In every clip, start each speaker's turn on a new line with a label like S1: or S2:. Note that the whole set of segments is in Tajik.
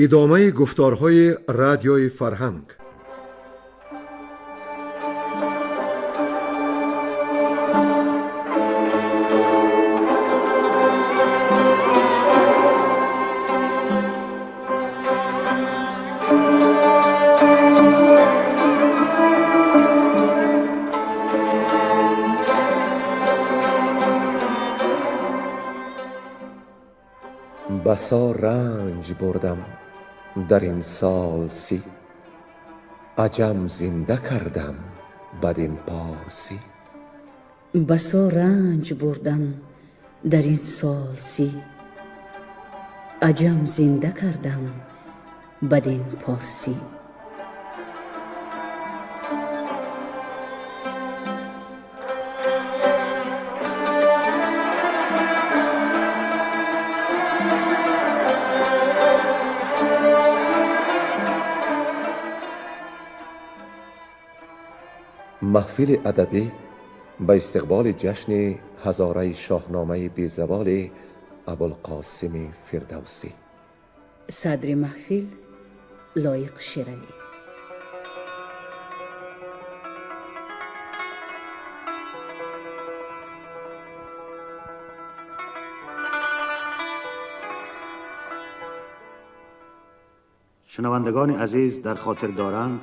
S1: Идомаи гуфторҳои Радиои Фарҳанг. Басо ранҷ бурдам дар ин сол 30, аҷам зинда кардам бадин порсӣ.
S2: Басо ранҷ бурдам дар ин сол 30, аҷам зинда кардам бадин порсӣ.
S1: Маҳфили адабӣ ба истиқболи ҷашни ҳазораи шоҳномаи безаволи Абулқосими Фирдавсӣ.
S2: Садри маҳфил Лоиқ Шералӣ.
S3: Шунавандагони азиз дар хотир доранд,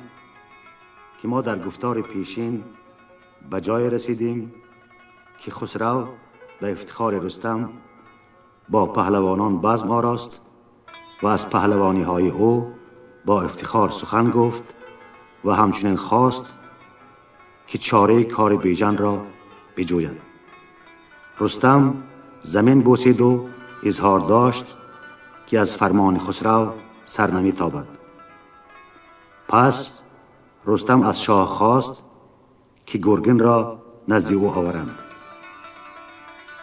S3: ки мо дар гуфтори пешин ба ҷое расидем, ки Хусрав ба ифтихори Рустам бо паҳлавонон базм орост ва аз паҳлавониҳои ӯ бо ифтихор сухан гуфт ва ҳамчунин хост, ки чораи кори Бежанро биҷӯяд. Рустам замин бӯсиду изҳор дошт, ки аз фармони Хусрав сар наметобад. Пас Рустам аз шоҳ хост, ки Гургинро назди ӯ оваранд.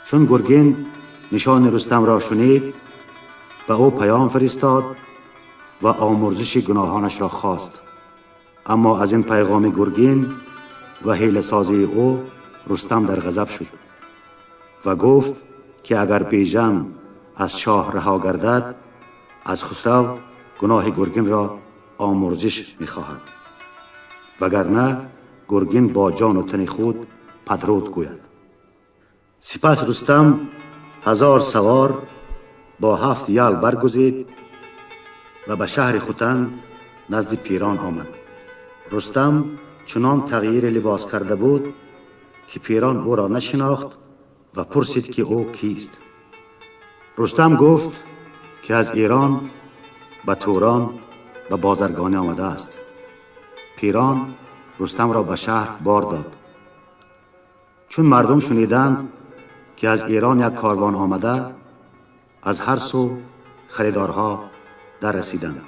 S3: Чун Гургин нишони Рустамро шунид, ба ӯ паём фиристод ва омурзиши гуноҳонашро хост. Аммо аз ин пайғоми Гургин ва ҳиласозии ӯ Рустам дар ғазаб шуд ва гуфт, ки агар Бежан аз шоҳ раҳо гардад, аз Хусрав гуноҳи Гургинро омурзиш мехоҳад, вагарна Гургин бо ҷону тани худ падруд гӯяд. Сипас Рустам 1000 савор бо 7 ял баргузид ва ба шаҳри Хутан назди Пирон омад. Рустам чунон тағйири либос карда буд, ки Пирон ӯро нашинохт ва пурсид, ки ӯ кист. Рустам гуфт, ки аз Эрон ба Турон ба бозаргонӣ омадааст. Пирон Рустамро ба шаҳр бор дод. Чун мардум шуниданд, ки аз Эрон як корвон омада, аз ҳар сӯ харидорҳо дар расиданд.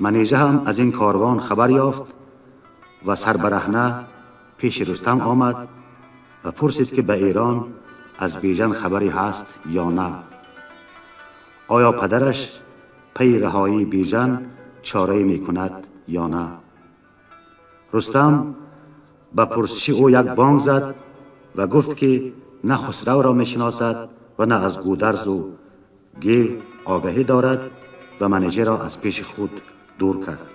S3: Манижа ҳам аз ин корвон хабар ёфт ва сарбараҳна пеши Рустам омад ва пурсид, ки ба Эрон аз Бежан хабаре ҳаст ё на. Оё падараш пайи раҳоии Бежан чорае мекунад ё на? Рустам ба пурсиши ӯ як бонг зад ва гуфт, ки на Хусравро мешиносад ва на аз Гударзу Гев огаҳӣ дорад ва Манижаро аз пеши худ дур кард.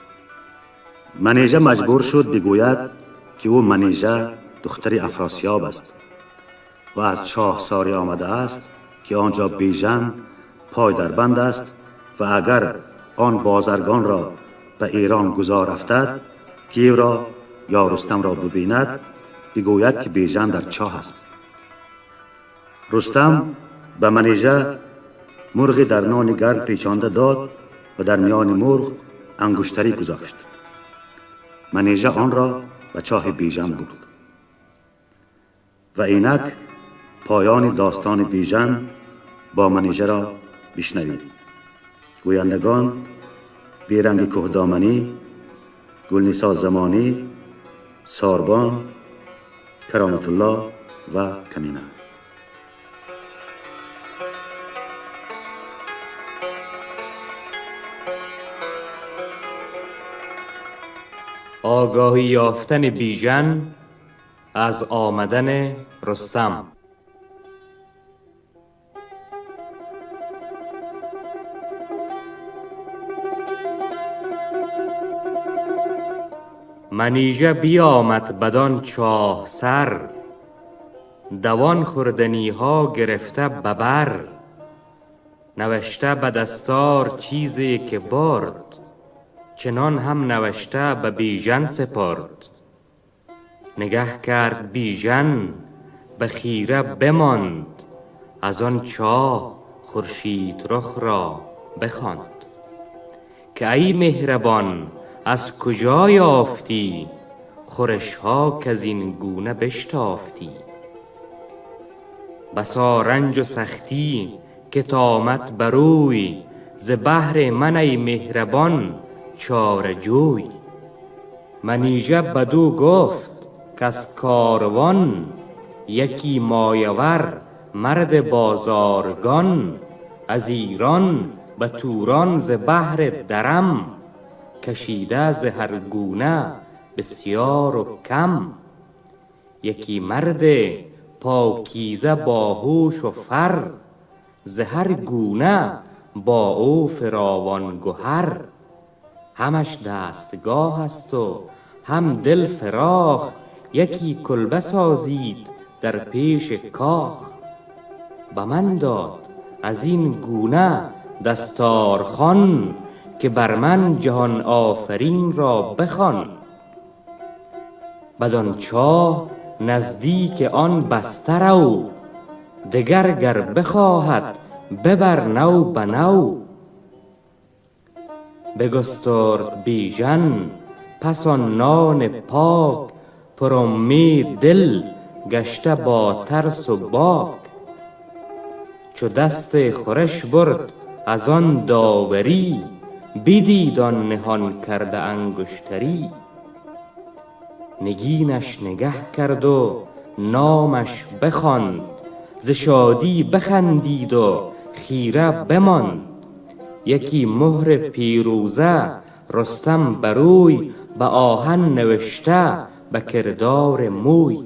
S3: Манижа маҷбур шуд бигӯяд, ки ӯ Манижа духтари Афросиёб аст ва аз Чоҳсорӣ омадааст, ки он ҷо Бежан пой дар банд аст ва агар он бозаргонро ба Эрон гузор афтад, Гевро ё Рустамро бибинад, бигӯяд, ки Бежан дар чоҳ аст. Рустам ба Манижа мурғи дар нони гарм печонда дод ва дар миёни мурғ ангуштарӣ гузошт. Манижа онро ба чоҳи Бежан бурд. Ва инак поёни достони Бежан бо Манижаро бишнавед. Гӯяндагон Беранги Кӯҳдоманӣ, Гулнисо Замонӣ, Сорбон, Кароматулло ва Камина.
S4: Огаҳӣ ёфтани Бижан аз омадани Рустам. منیژه بیامد بدان چاه سر، دوان خوردنی ها گرفته ببر. نوشته به دستار چیزی که برد، چنان هم نوشته به بیژن سپرد. نگه کرد بیژن به خیره بماند، از آن چاه خورشید رخ را بخواند. که ای مهربان از کجا یافتی، خورش ها کز این گونه بشتافتی. بسا رنج و سختی که آمد بروی، ز بهر من ای مهربان چاره جوی. منیژه بدو گفت کز کاروان، یکی مایه ور مرد بازارگان. از ایران به توران ز بهر درم، کشیده ز هر گونه بسیار و کم. یکی مرد پاکیزه باهوش و فر، ز هر گونه با او فراوان گهر. همش دستگاه است و هم دل فراخ، یکی کلبه سازید در پیش کاخ. به من داد از این گونه دستارخوان، که بر من جهان آفرین را بخوان. بدان چاه نزدیک آن بسته رو، دگر گر بخواهد ببر نو به نو. بگسترد بیژن پس آن نان پاک، پر امید دل گشته با ترس و باک. چو دست خورش برد از آن داوری، بدید آن نهان کرده انگشتری. نگینش نگه کرد و نامش بخواند، ز شادی بخندید و خیره بماند. یکی مهر پیروزه رستم بروی، به آهن نوشته به کردار موی.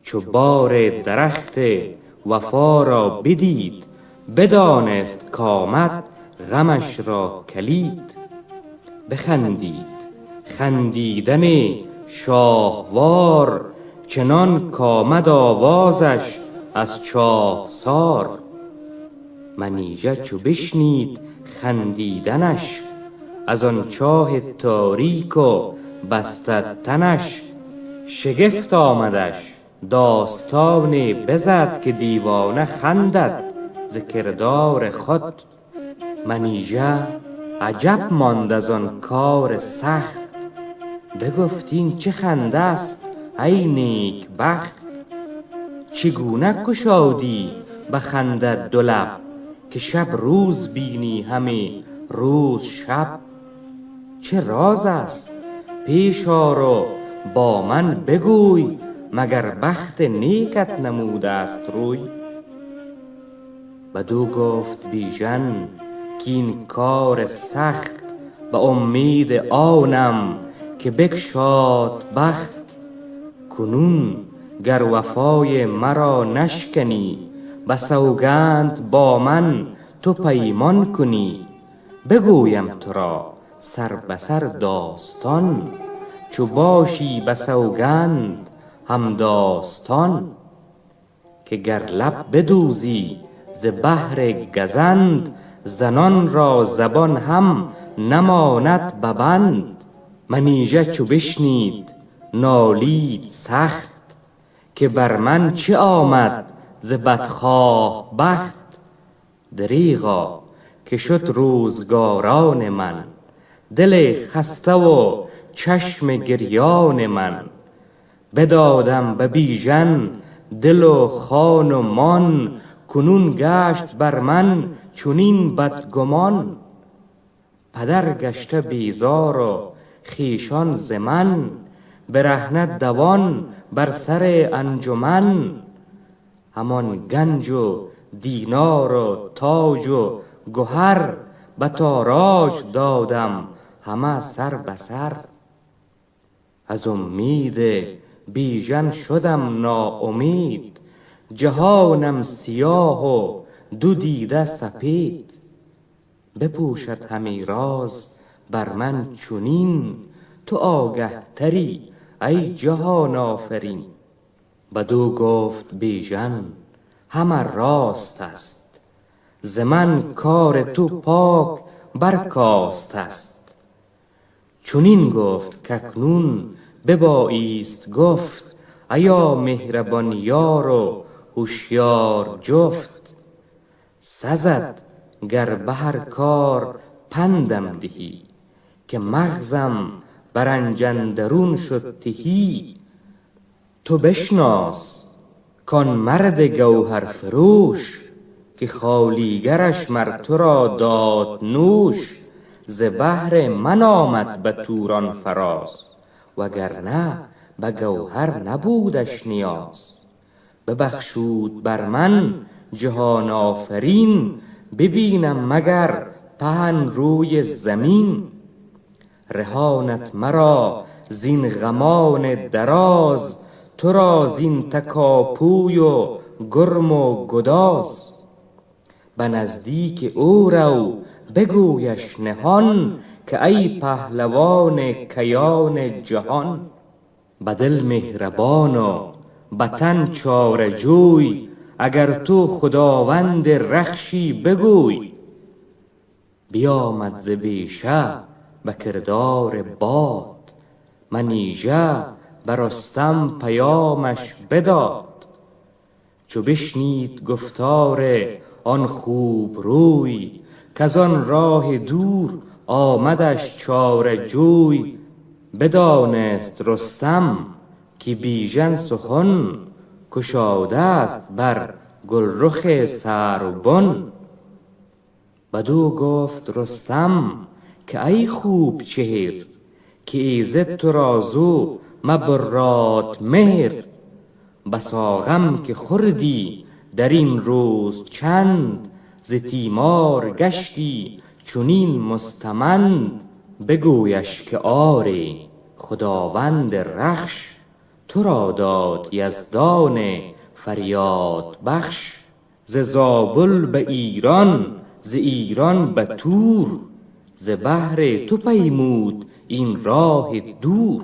S4: چو بار درخت وفا را بدید، بدانست کآمد غمش را کلید. بخندید خندیدن شاهوار، چنان کآمد آوازش از چاهسار. منیژه چو بشنید خندیدنش، از آن چاه تاریک و بسته تنش. شگفت آمدش داستانی بزد، که دیوانه خندد ز کردار خود. منیژه عجب ماند از آن کار سخت، بگفت این چه خنده است ای نیک بخت. چگونه گشادی به خنده دو لب، که شب روز بینی همی روز شب. چه راز است پیش آر و با من بگوی، مگر بخت نیکت نموده است روی. بدو گفت بیژن کاین کار سخت، به امید آنم که بگشاد بخت. کنون گر وفای مرا نشکنی، به سوگند با من تو پیمان کنی. بگویم تو را سر به سر داستان، چو باشی به سوگند همداستان. که گر لب بدوزی ز بهر گزند، زنان را زبان هم نماند به بند. منیژه چو بشنید نالید سخت، که بر من چه آمد ز بدخواه بخت. دریغا که شد روزگاران من، دل خسته و چشم گریان من. بدادم به بیژن دل و خان و مان، کنون گشت بر من چنین بدگمان. پدر گشته بیزار و خویشان ز من، برهنه دوان بر سر انجمن. همان گنج و دینار و تاج و گهر، به تاراج دادم همه سر به سر. از امید بیژن شدم ناامید، جهانم سیاه و دو دیده سپید. بپوشد همی راز بر من چنین، تو آگه تری ای جهان آفرین. بدو گفت بیژن همه راست است، ز من کار تو پاک برکاست است. چنین گفت کاکنون ببایست گفت، ایا مهربان یار و هوشیار جفت. سزد گر به هر کار پندم دهی، که مغزم به رنج اندرون شد تهی. تو بشناس کان مرد گوهر فروش، که خوالیگرش مر تو را داد نوش. ز بهر من آمد به توران فراز، وگرنه به گوهر نبودش نیاز. ببخشود بر من جهان آفرین، ببینم مگر پهن روی زمین. رهاند مرا زین غمان دراز، تو را زین تکاپوی و گرم و گداز. به نزدیک او رو بگویش نهان، که ای پهلوان کیان جهان. به دل مهربان و به تن چاره جوی، اگر تو خداوند رخشی بگوی. بیامد ز بیشه به کردار باد، منیژه به رستم پیامش بداد. چو بشنید گفتار آن خوب روی، کز آن راه دور آمدش چاره جوی. بدانست رستم که بیژن سخن گشاده است بر گلرخ سروبن. بدو گفت رستم که ای خوب چهر، که ایزد تو را زو مبراد مهر. بسا غم که خوردی در این روز چند، ز تیمار گشتی چنین مستمند. بگویش که آری خداوند رخش، تو را داد یزدان فریاد بخش. ز زابل به ایران ز ایران به تور، ز بهر تو پیمود این راه دور.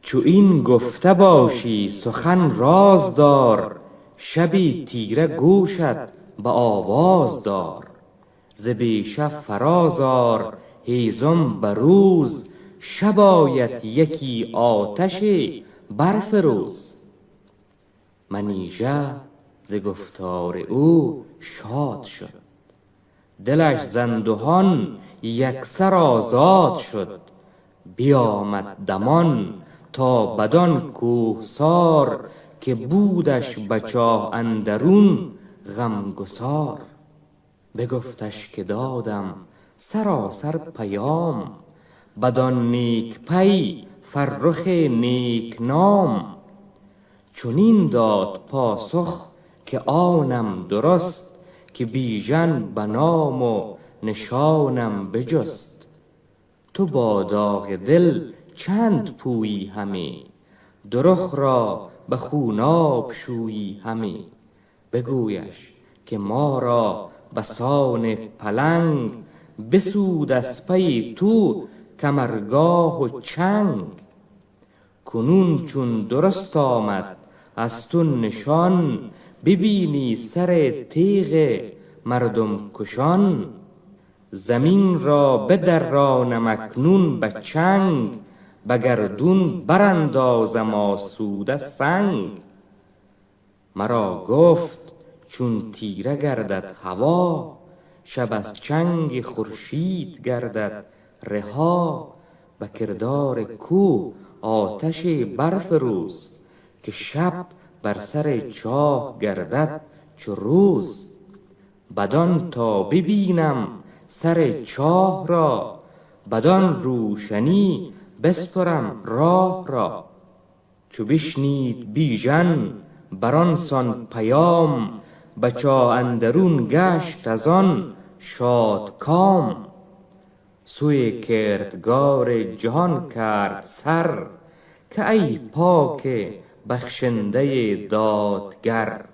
S4: چو این گفته باشی سخن راز دار، شبی تیره گوشت به آواز دار. ز بیشه فراز آر هیزم به روز، شب آید یکی آتش برفروز. منیژه ز گفتار او شاد شد، دلش ز اندهان یکسر آزاد شد. بیامد دمان تا بدان کوهسار، که بودش به چاه اندرون غمگسار. بگفتش که دادم سراسر پیام، بدان نیک پی فرخ نیک نام. چنین داد پاسخ که آنم درست، که بیژن به نام و نشانم بجست. تو با داغ دل چند پویی همی، دو رخ را به خوناب شویی همی. بگویش که ما را بسان پلنگ، بسود از پی تو کمرگاه و چنگ. کنون چون درست آمد از تو نشان، ببینی سر تیغ مردم کشان. زمین را بدرانم اکنون به چنگ، به گردون براندازم آسوده سنگ. مرا گفت چون تیره گردد هوا، شب از چنگ خورشید گردد رها. به کردار کوه آتش برفروز، که شب بر سر چاه گردد چو روز. بدان تا ببینم سر چاه را، بدان روشنی بسپرم راه را. چو بشنید بیژن بر آن سان پیام، به چاه اندرون گشت از آن شادکام. سوی کردگار جهان کرد سر، که ای پاک بخشنده دادگر.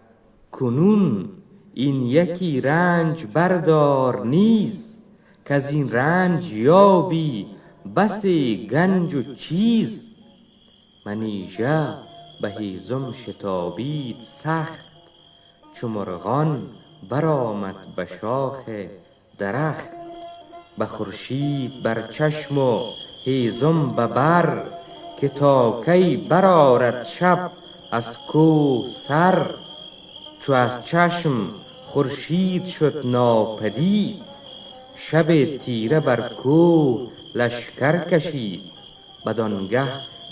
S4: کنون این یکی رنج بردار نیز، کز این رنج یابی بسی گنج و چیز. منیژه به هیزم شتابید سخت، چو مرغان برآمد به شاخ درخت. به خورشید بر چشم و هیزم به بر، که تا کی برآرد شب از کوه سر. چو از چشم خورشید شد ناپدید، شب تیره بر کوه لشکر کشید. بدانگه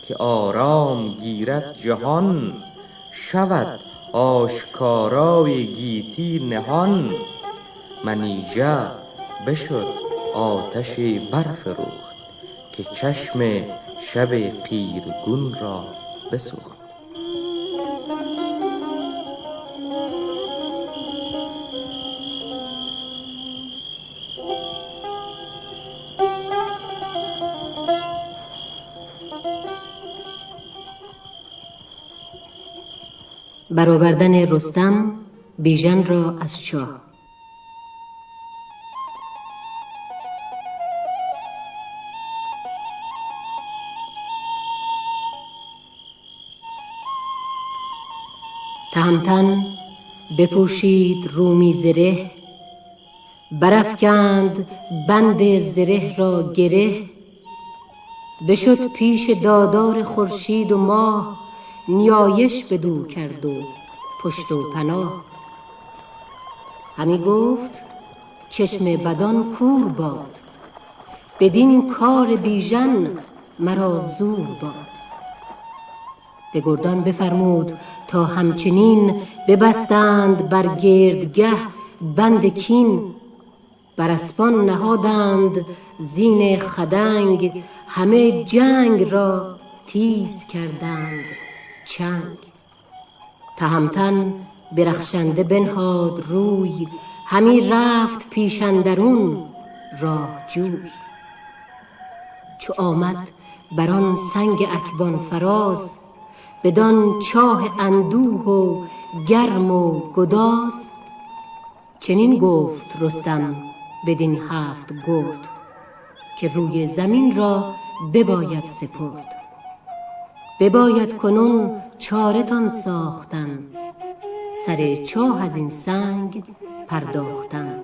S4: که آرام گیرد جهان، شود آشکارای گیتی نهان. منیژه بشد آتش برفروخت، که چشم شب قیرگون را بسوخت.
S2: برآوردن رستم بیژن را از چاه. تهمتن بپوشید رومی زره، برافکند بند زره را گره. بشد پیش دادار خورشید و ماه، نیایش بدو کرد و پشت و پناه. همی گفت چشم بدان کور باد، بدین کار بیژن مرا زور باد. به گردان بفرمود تا همچنین، ببستند بر گردگه بند کین. بر اسپان نهادند زین خدنگ، همه جنگ را تیز کردند چنگ. تهمتن برخشنده بنهاد روی، همی رفت پیش اندرون راه جوی. چو آمد بر آن سنگ اکوان فراز، بدان چاه اندوه و گرم و گداز. چنین گفت رستم بدین هفت گرد، که روی زمین را بباید سپرد. بباید کنون چاره تان ساختن، سر چاه از این سنگ پرداختن.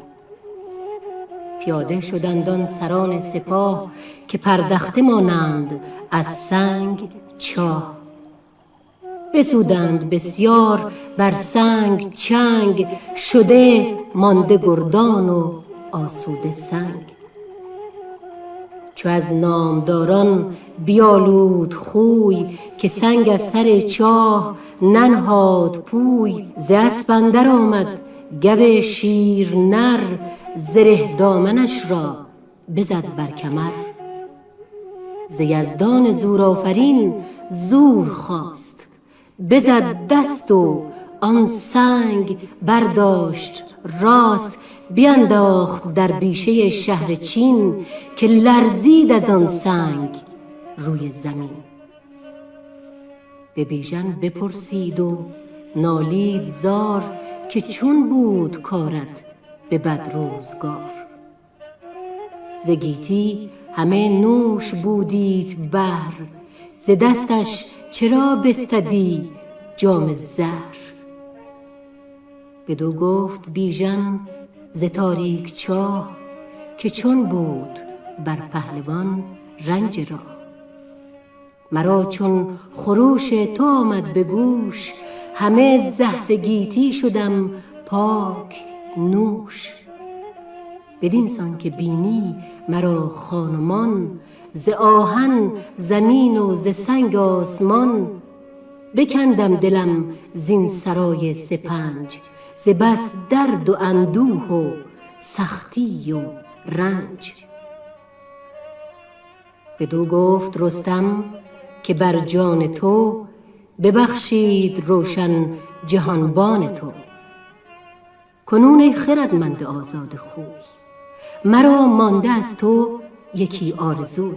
S2: پیاده شدند آن سران سپاه، که پردخته مانند از سنگ چاه. بسودند بسیار بر سنگ چنگ، شده مانده گردان و آسوده سنگ. چو از نامداران بیالود خوی، که سنگ از سر چاه ننهاد پوی. ز اسپ اندر آمد گو شیر نر، زره دامنش را بزد بر کمر. ز یزدان زورآفرین زور خواست، بزد دست و آن سنگ برداشت راست. بینداخت در بیشه شهر چین، که لرزید از آن سنگ روی زمین. به بیژن بپرسید و نالید زار، که چون بود کارت به بد روزگار. ز گیتی همه نوش بودیت بهر، ز دستش چرا بستدی جام زهر. بدو گفت بیژن ز تاریک چاه، که چون بود بر پهلوان رنج راه. مرا چون خروش تو آمد به گوش، همه زهر گیتی شدم پاک نوش. بدین سان که بینی مرا خان و مان، ز آهن زمین و ز سنگ آسمان. بکندم دلم زین سرای سپنج، ز بس درد و اندوه و سختی و رنج. بدو گفت رستم که بر جان تو، ببخشید روشن جهانبان تو. کنون ای خردمند آزاده خوی، مرا مانده از تو یکی آرزوی.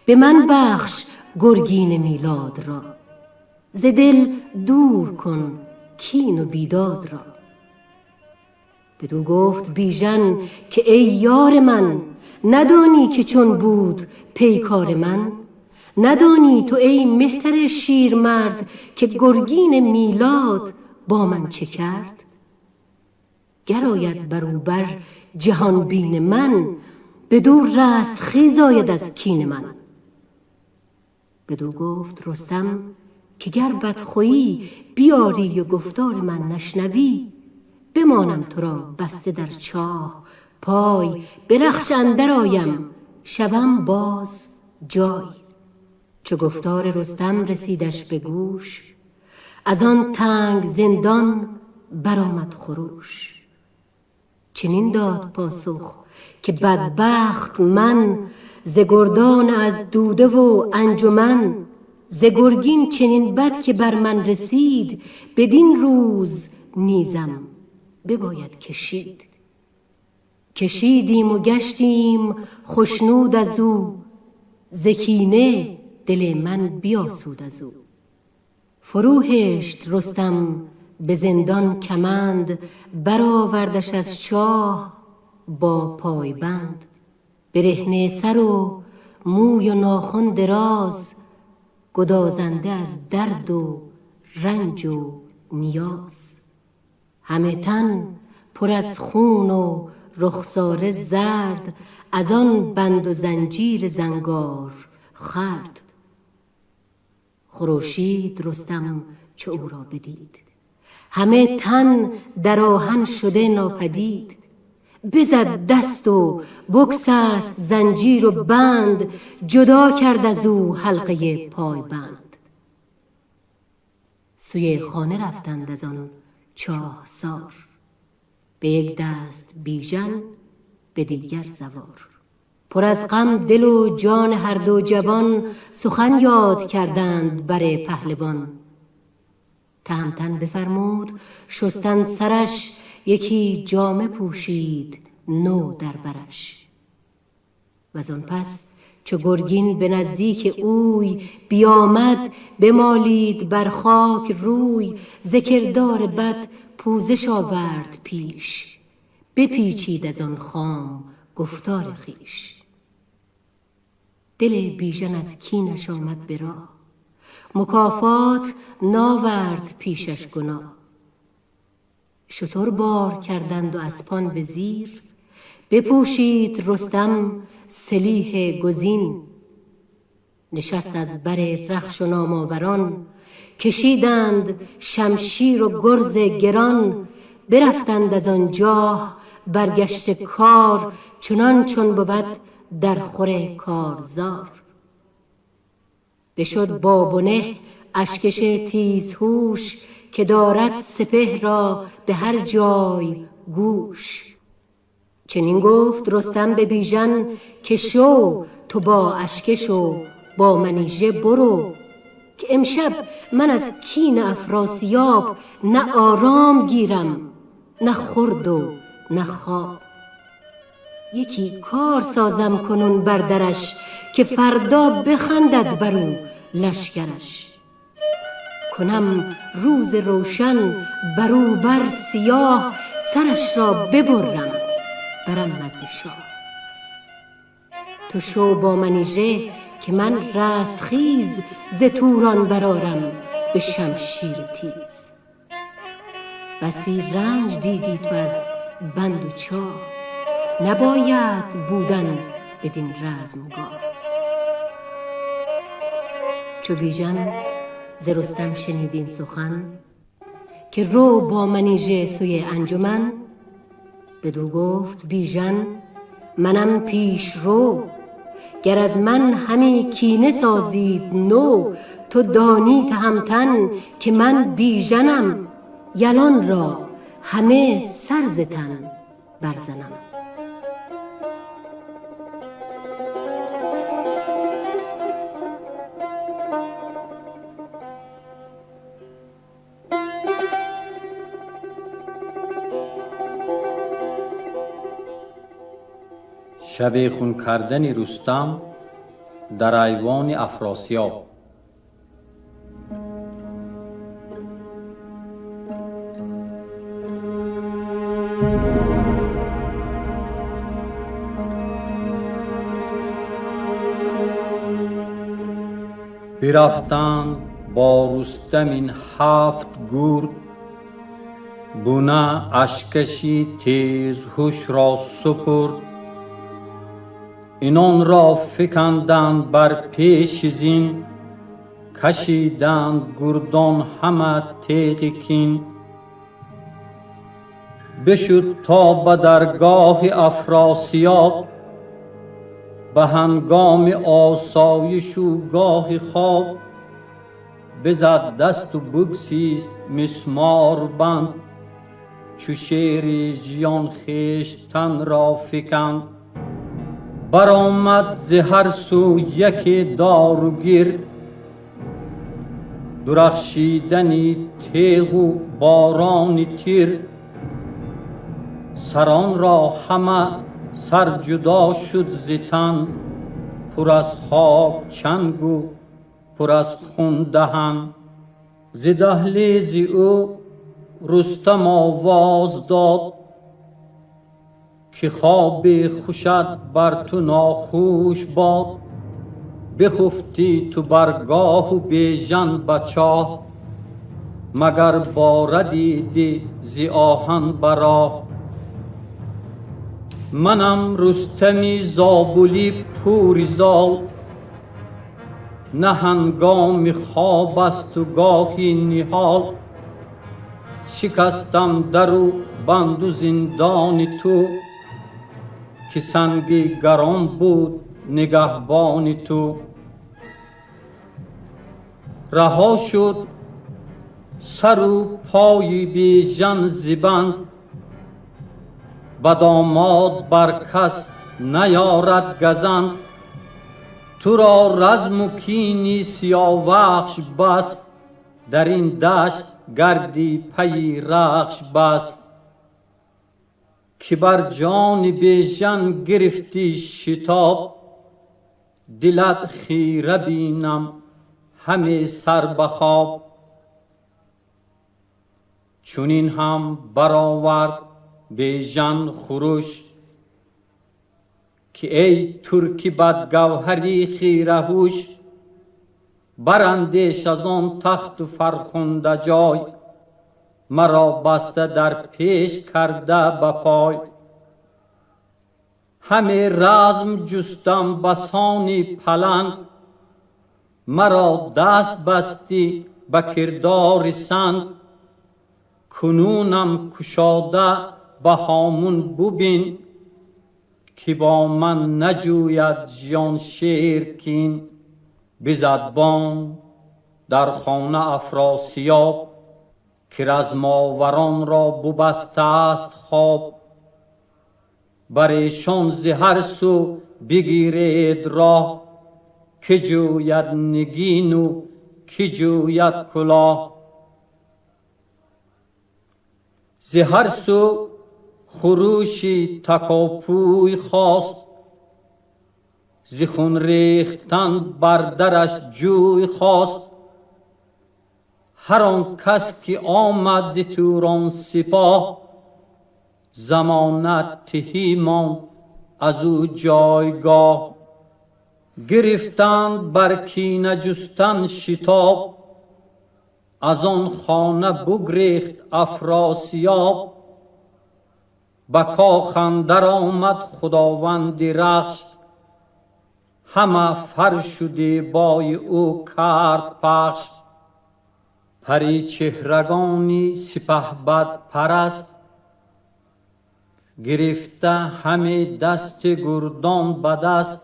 S2: به من بخش گرگین میلاد را، ز دل دور کن کین و بیداد را. بدو گفت بیژن که ای یار من، ندانی که چون بود پیکار من؟ ندانی تو ای مهتر شیرمرد که گرگین میلاد با من چه کرد؟ گر آید برو بر جهان بین من، بدو رست خیز آید از کین من. بدو گفت رستم که گر بدخویی بیاری و گفتار من نشنوی، بمانم تو را بسته در چاه پای، به رخش اندر آیم شوم باز جای. چو گفتار رستم رسیدش به گوش، از آن تنگ زندان برآمد خروش. چنین داد پاسخ که بدبخت من، ز گردان از دوده و انجمن. ز گرگین چنین بد که بر من رسید، بدین روز نیزم بباید کشید. کشیدیم و گشتیم خشنود از او، ز کینه دل من بیاسود از او. فرو هشت رستم به زندان کمند، برآوردش از چاه با پایبند. برهنه سر و موی و ناخن دراز، گدازنده از درد و رنج و نیاز. همه تن پر از خون و رخساره زرد، از آن بند و زنجیر زنگار خورد. خروشید رستم چو او را بدید، همه تن در آهن شده ناپدید. بزد دست و بگسست زنجیر و بند، جدا کرد از او حلقه پایبند. سوی خانه رفتند از آن چاه سار، به یک دست بیژن به دیگر زوار. پر از غم دل و جان هر دو جوان، سخن یاد کردند بر پهلوان. تهمتن بفرمود شستن سرش، یکی جامه پوشید نو در برش. وزان پس چو گرگین به نزدیک اوی، بیامد بمالید بر خاک روی. ز کردار بد پوزش آورد پیش، بپیچید از آن خام گفتار خویش. دل بیژن از کینش آمد به راه، مکافات ناورد پیشش گناه. شتر بار کردند و اسپان به زیر، بپوشید رستم سلیح گزین. نشست از بر رخش و نامآوران، کشیدند شمشیر و گرز گران. برفتند از آنجا برگشت کار، چنان چون بود در خور کارزار. بشد با بنه اشکش تیزهوش، که دارد سپه را به هر جای گوش. چنین گفت رستم به بیژن که شو تو با اشکش و با منیژه برو، که امشب من از کین افراسیاب نه آرام گیرم نه خورد و نه خواب. یکی کار سازم کنون بر درش، که فردا بخندد بر او لشکرش. کنم روز روشن بر او بر سیاه، سرش را ببرم برم نزد شاه. تو شو با منیژه که من رستخیز، ز توران برآرم به شمشیر تیز. بسی رنج دیدی تو از بند و چاه، نباید بودن بدین رزمگاه. چو بیژن ز رستم شنید این سخن، که رو با منیژه سوی انجمن. بدو گفت بیژن منم پیش رو، گر از من همی کینه سازید نو. تو دانی تهمتن که من بیژنم، یلان را همه سر ز تن برزنم.
S5: Шабехун кардани Рустам дар айвони Афросиёб. Бирафтанд бо Рустам ин ҳафт гурд, буна ашкаши тезҳушро супурд. Инонро фиканданд бар пеши зин, кашиданд гурдон ҳама теғи кин. Бишуд то ба даргоҳи Афросиёб, ба ҳангоми осоишу гоҳи хоб. Бизад дасту бигсист мисмор банд, чу шери жиён хештанро фиканд. Баромад зи ҳар сӯ яке дору гир, дурахшидани теғу борони тир. Саронро ҳама сар ҷудо шуд зи тан, пур аз хок чангу пур аз хун даҳан. Зи даҳлези ӯ Рустам овоз дод, ки хоби хушат бар ту нохуш бод. Бихуфтӣ ту баргоҳу Бежан ба чоҳ, магар бора дидӣ зи оҳан ба роҳ. Манам Рустами Зобулӣ пури зол, на ҳангоми хоб асту гоҳи ниҳол. Шикастам дару банду зиндони ту, ки санги гарон буд нигаҳбони ту. Раҳо шуд сару пои Бежан зи банд, ба домод бар кас наёрад газанд. Туро разму кини Сиёвахш бас, дар ин дашт гарди пайи рахш бас. Ки бар ҷони Бежан гирифтӣ шитоб, дилат хира бинам ҳаме сар ба хоб. Чунин ҳам баровард Бежан хуруш, ки эй турки бадгавҳари хираҳуш. Барандеш аз он тахту фархунда ҷой, маро баста дар пеш карда ба пой. Ҳаме разм ҷустам басони паланг, маро даст бастӣ ба кирдори санг. Кунунам кушода ба ҳомун бубин, ки бо ман наҷӯяд жиён шер кин. Бизад бонг дар хона Афросиёб, ки размоваронро бубастааст хоб. Бар эшон зи ҳар сӯ бигиред роҳ, ки ҷӯяд нигину ки ҷӯяд кулоҳ. Зи ҳар сӯ хурӯши такопӯй хост, зи хун рехтан бар дараш ҷӯй хост. Ҳар он кас ки омад зи Турон сипоҳ, замонат тиҳӣ монд аз ӯ ҷойгоҳ. Гирифтанд бар кина ҷустан шитоб, аз он хона бугрехт Афросиёб. Ба кох андар омад худованди рахш, ҳама фаршу дебои ӯ кард пахш. Паричеҳрагони сипаҳбадпараст, гирифта ҳаме дасти гурдон ба даст.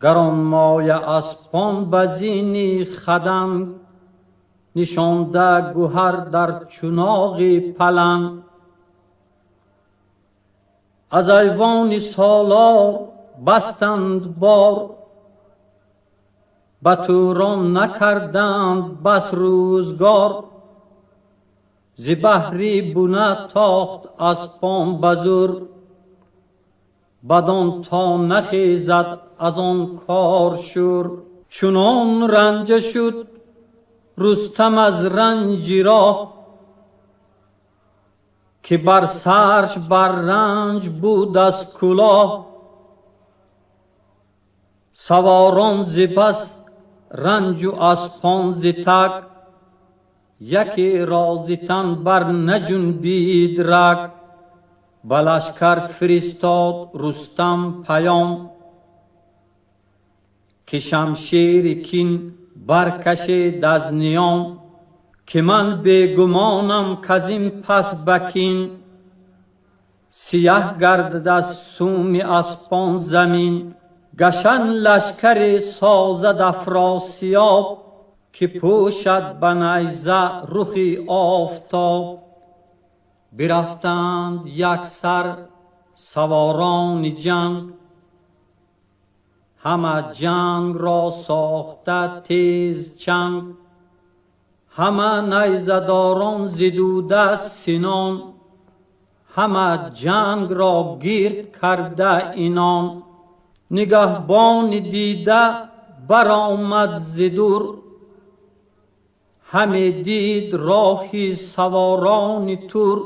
S5: Гаронмоя аспон ба зини хаданг, нишонда гӯҳар дар чуноғи паланг. Аз айвони солор бастанд бор, ба Турон накарданд бас рӯзгор. Зи баҳри буна тохт аспон ба зӯр, бадон то нахезад аз он кор шӯр. Чунон ранҷа шуд Рустам аз ранҷи роҳ, ки бар сарш бар ранҷ буд аз кулоҳ. Саворон зи пас ранҷу аспон зи таг, яке ро зи тан бар наҷунбид раг. Ба лашкар фиристод Рустам паём, ки шамшери кин баркашед аз ниём. Ки ман бегумонам, каз ин пас ба кин сияҳ гардад аз суми аспон замин. Гашан лашкаре созад Афросиёб, ки пӯшад ба найза рухи офтоб. Бирафтанд яксар саворони ҷанг, ҳама ҷанг ро сохта тез чанг. Ҳама найзадорон зидуда синон, ҳама ҷанг ро гирд карда инон. Нигаҳбони дида баромад зи дур, ҳаме дид роҳи саворони тур.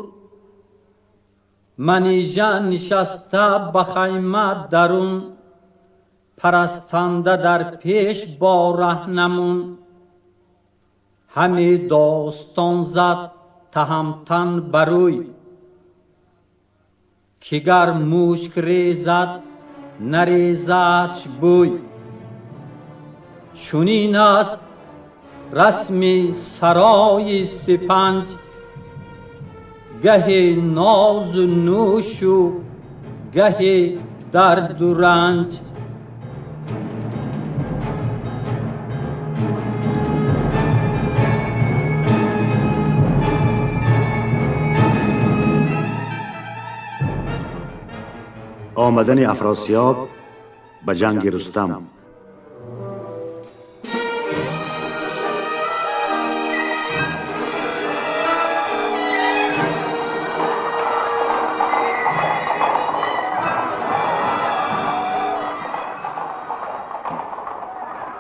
S5: Манижа нишаста ба хайма дарун, парастанда дар пеш бо раҳнамун. Ҳаме достон зад Таҳамтан барӯй, ки гар мушк резад, нарезадш бӯй. Чунин аст расми сарои сипанҷ, гаҳе нозу нӯшу гаҳе дарду ранҷ.
S3: Омадани Афросиёб ба ҷанги Рустам.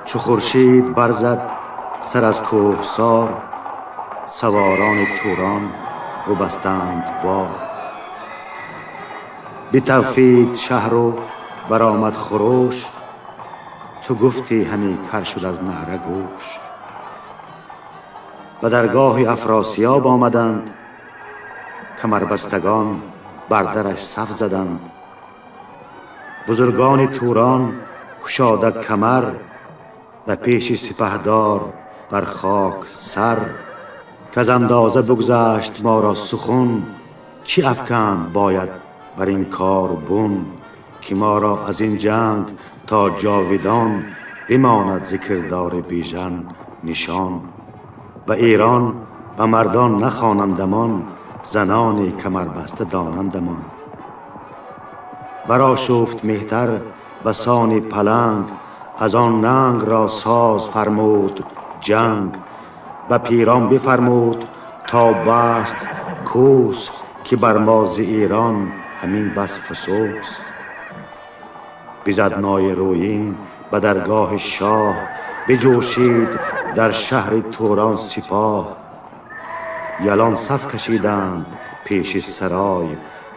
S3: Чу хуршид барзад сар аз кӯҳсор, саворони Турон бубастанд бор. Битавфид шаҳру баромад хуруш, ту гуфтӣ ҳаме кар шуд аз наъра гӯш. Ба даргоҳи Афросиёб омаданд, камарбастагон бар дараш саф заданд. Бузургони Турон кушода камар, ба пеши сипаҳдор бар хок сар. Каз андоза бигзашт моро сухун, чӣ афканд бояд бар ин кор бун. Ки моро аз ин ҷанг то ҷовидон бимонад зикрдори Бижан нишон. Ба Эрон ба мардон нахонандамон, занони камарбаста донандамон. Барошуфт меҳтар ба сони паланг, аз он нанг ро соз фармуд ҷанг. Ба пирон бифармуд то баст کوس, ки бар мо зи Эрон ҳамин бас фасӯс. Бизад ной рӯин ба даргоҳи шоҳ, биҷӯшид дар шаҳри Турон сипоҳ. Ялон саф кашиданд пеши сарой,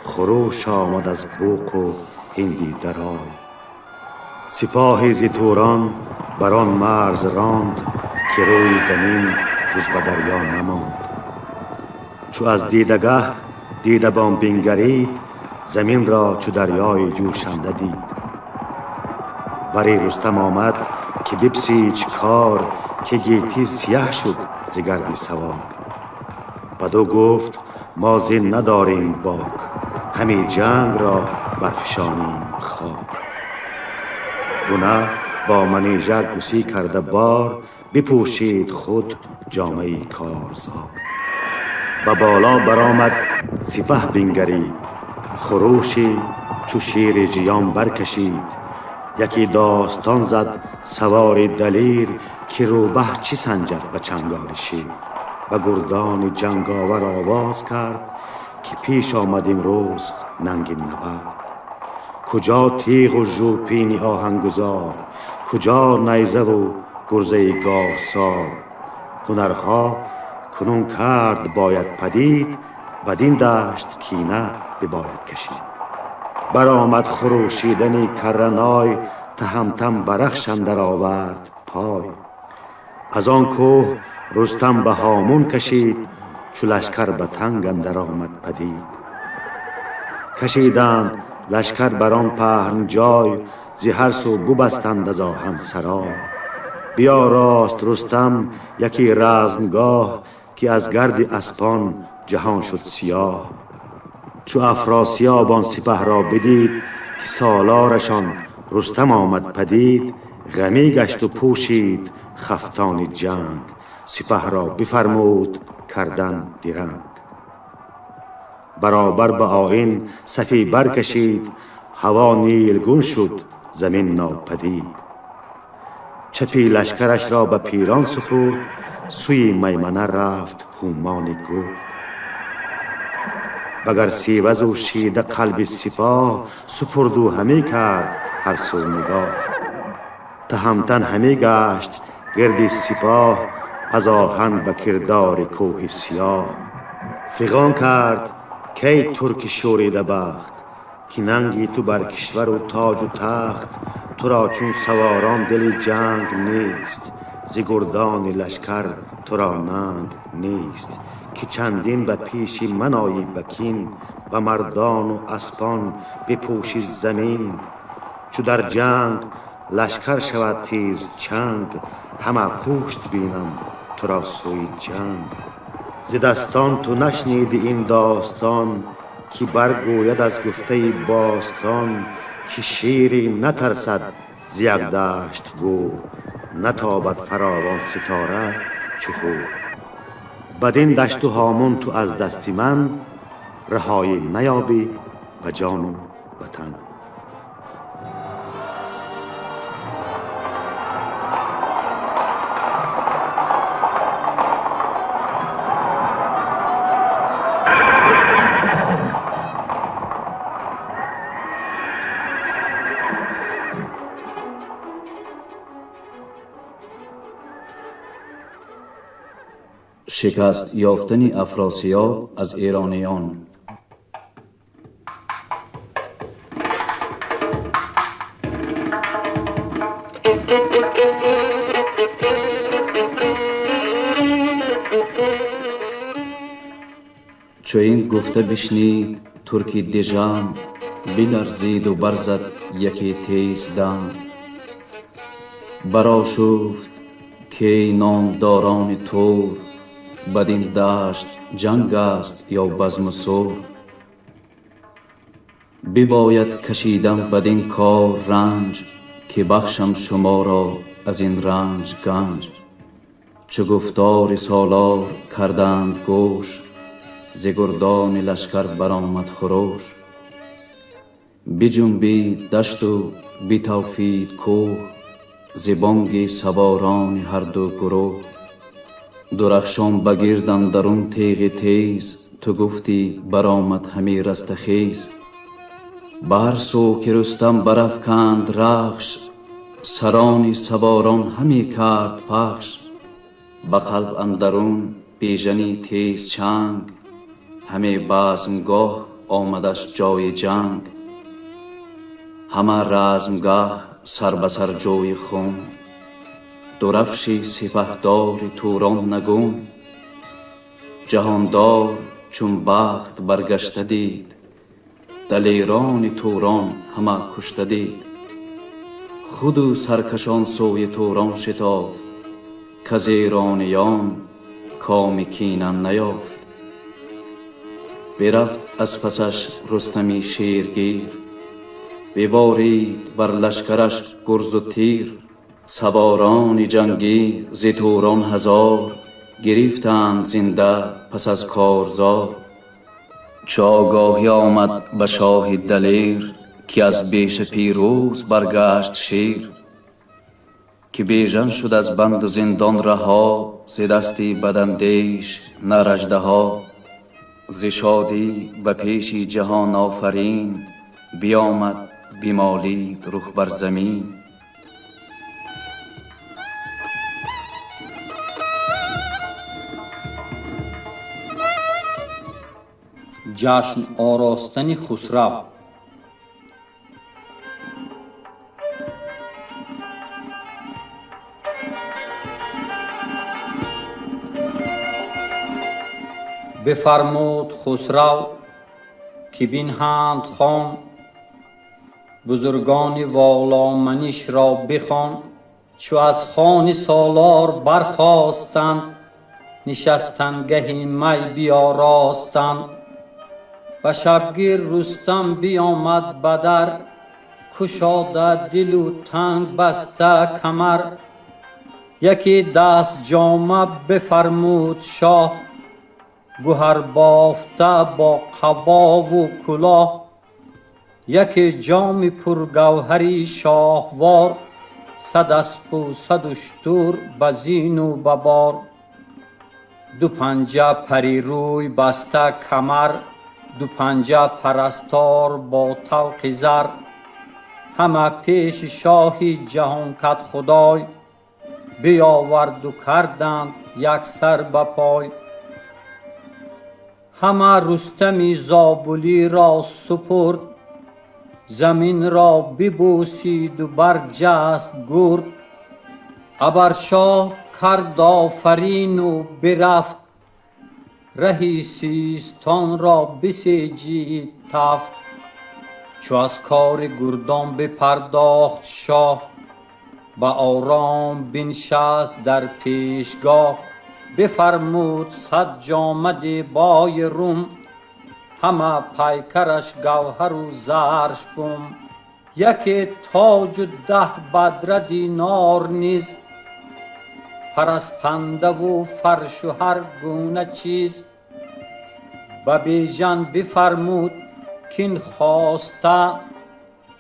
S3: хуруш омад аз буқу ҳинди дарой. Сипоҳи зи Турон бар он марз ронд, ки рӯи замин ҷуз ба дарё намонд. Чу аз дидагаҳ дидабон бингарид, заминро чу дарёи ҷӯшанда дид. Бари Рустам омад, ки бипсич кор, ки гетӣ сияҳ шуд зи гарди савор. Бадӯ гуфт: мо зин надорем бок, ҳаме ҷанг ро барфишонем хок. Гуна бо Манижа гусӣ карда бор, бипӯшид худ ҷомаи корзор. Ба боло баромад, сипаҳ бингарид, хурӯши чу шери ҷиён баркашид. Яке достон зад савори далер, ки рӯбаҳ чӣ санҷад ба чанголи шер. Ба гурдони ҷанговар овоз кард, ки пеш омад имрӯз нанги набард. Куҷо тиғу жӯпини оҳангузор, куҷо найзаву гурзаи говсор? Ҳунарҳо кунун кард бояд падид, бадин дашт кина бибояд кашид. Баромад хурӯшидани карраной, Таҳамтан ба Рахш андар овард пой. Аз он кӯҳ Рустам ба ҳомун кашид, чу лашкар ба танг андар омад падид. Кашиданд лашкар бар он паҳн ҷой, зи ҳар су бубастанд аз оҳан сарой. Биёрост Рустам яке размгоҳ, ки аз гарди аспон ҷаҳон шуд сиёҳ. Чу Афросиёб он сипаҳ ро бидид, ки солорашон Рустам омад падид, ғамӣ гашт у пӯшид хафтони ҷанг, сипаҳ ро бифармуд кардан диранг. Баробар ба оин сафӣ баркашид, ҳаво нилгун шуд, замин нопадид. Чапи лашкараш ро ба пирон супурд, сӯи маймана рафт ҳумони гурд. Багар сивазу шида қалби сипоҳ, супурду ҳамӣ кард ҳар сӯ нигоҳ. Таҳамтан ҳамӣ гашт гирди сипоҳ, аз оҳан ба кирдори кӯҳи сиёҳ. Фиғон кард кай турки шӯрида бахт, ки нанги ту бар кишвару тоҷу тахт, туро чун саворон дили ҷанг нест, зи гурдони лашкар туро нанг нест, ки чандин ба пеши ман оӣ ба кин, ба мардону аспон бипӯши замин. Чу дар ҷанг лашкар шавад тез чанг, ҳама пушт бинам туро сӯи ҷанг. Зи дастон ту нашниди ин достон, ки баргӯяд аз гуфтаи бостон, ки шире натарсад зи як дашт гӯр, натобад фаровон ситора чу ҳур. Бадин дашту ҳомун ту аз дасти ман раҳоӣ наёбӣ ба ҷону ба тан.
S6: Шикаст ёфтани Афросиёб аз эрониён. Чу ин гуфта бишнид турки дижам, биларзиду барзад яке тез дам. Барошуфт кей номдорони тур, бадин дашт ҷанг аст ё базму сур. Бибояд кашидан бадин кор ранҷ, ки бахшам шуморо аз ин ранҷ ганҷ. Чу гуфтори солор карданд гӯш, зи гурдони лашкар баромад хуруш. Биҷунбид дашту битавфид кӯҳ, зи бонги саворони ҳарду гурӯҳ. Дурахшон ба гирд андарун теғи тез, ту гуфтӣ баромад ҳамӣ растахез. Ба ҳар сӯ ки Рустам барафканд рахш, сарони саворон ҳамӣ кард пахш. Ба қалб андарун бежани тез чанг, ҳаме базмгоҳ омадаш ҷои ҷанг. Ҳама размгаҳ сар ба сар ҷои хун, дурафши сипаҳдори Турон нагун. Ҷаҳондор чун бахт баргашта дид, далерони Турон ҳама кушта дид. Худу саркашон сӯи Турон шитофт, каз эрониён коми кина наёфт. Бирафт аз пасаш Рустами шергир, биборид бар лашкараш гурзу тир. Саворони ҷангӣ зи Турон ҳазор, гирифтанд зинда пас аз корзор. Чу огоҳӣ омад ба шоҳи далер, ки аз беша пирӯз баргашт шер. Ки бежан шуд аз банду зиндон раҳо, зи дасти бадандеш нар аждаҳо. Зи шодӣ ба пеши ҷаҳонофарин, биёмад бимолид рух бар замин.
S5: Ҷашн оростани Хусрав. Бифармуд Хусрав, ки бинҳанд хон, бузургони воломаниш ро бихон. Чу аз хони солор бархостанд, нишастангаҳи май биёростанд. Ба шабгир Рустам биёмад ба дар, кушода дилу танг баста камар. Яке даст ҷома бифармуд шоҳ, гуҳар бофта бо қабову кулоҳ. Яке ҷоми пургавҳари шоҳвор, 100 аспу 100 уштур ба зину ба бор. Ду панҷа парирӯй баста камар, ду панҷа парастор бо тавқи зар. Ҳама пеши шоҳи ҷаҳонкад худой, биёварду карданд як сар ба пой. Ҳама Рустами Зобулиро супурд, заминро бибӯсиду барҷаст гурд. Абаршоҳ кард офарину бирафт, раҳи Систонро бисеҷид тафт. Чу аз кори гурдон бипардохт шоҳ, ба ором биншаст дар пешгоҳ. Бифармуд 100 ҷома дебои Рум, ҳама пайкараш гавҳару заршбум. Яке тоҷу 10 бадра динор низ, парастандаву фаршу ҳар гуна чиз. Ба Бежан бифармуд, кин хоста,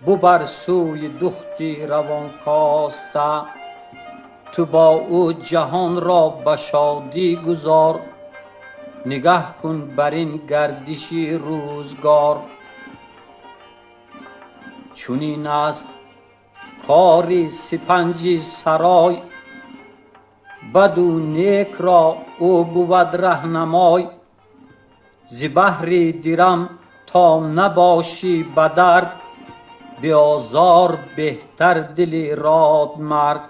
S5: бубар сӯи духти равонкоста. Ту бо ӯ ҷаҳонро ба шодӣ гузор, нигаҳ кун бар ин гардиши рӯзгор. Чунин аст кори сипанҷи сарой, баду некро ӯ бувад раҳнамой. Зи баҳри дирам то набошӣ ба дард, биозор беҳтар дили родмард.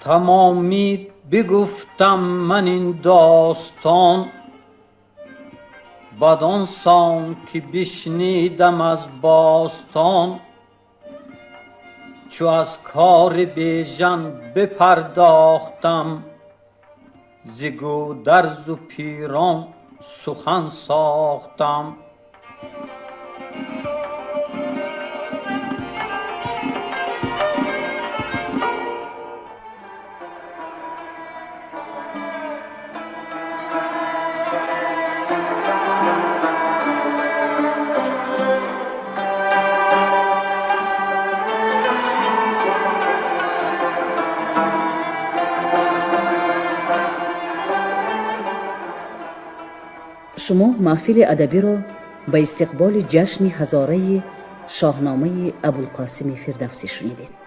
S5: Тамомӣ бигуфтам ман ин достон, бадон сон ки бишнидам аз бостон. Чу аз кори Бежан бипардохтам, зи гӯдарзу пирон сухан сохтам.
S7: Шумо маҳфили адабиро ба истиқболи ҷашни ҳазораи Шоҳномаи Абулқосими Фирдавсӣ шунидед.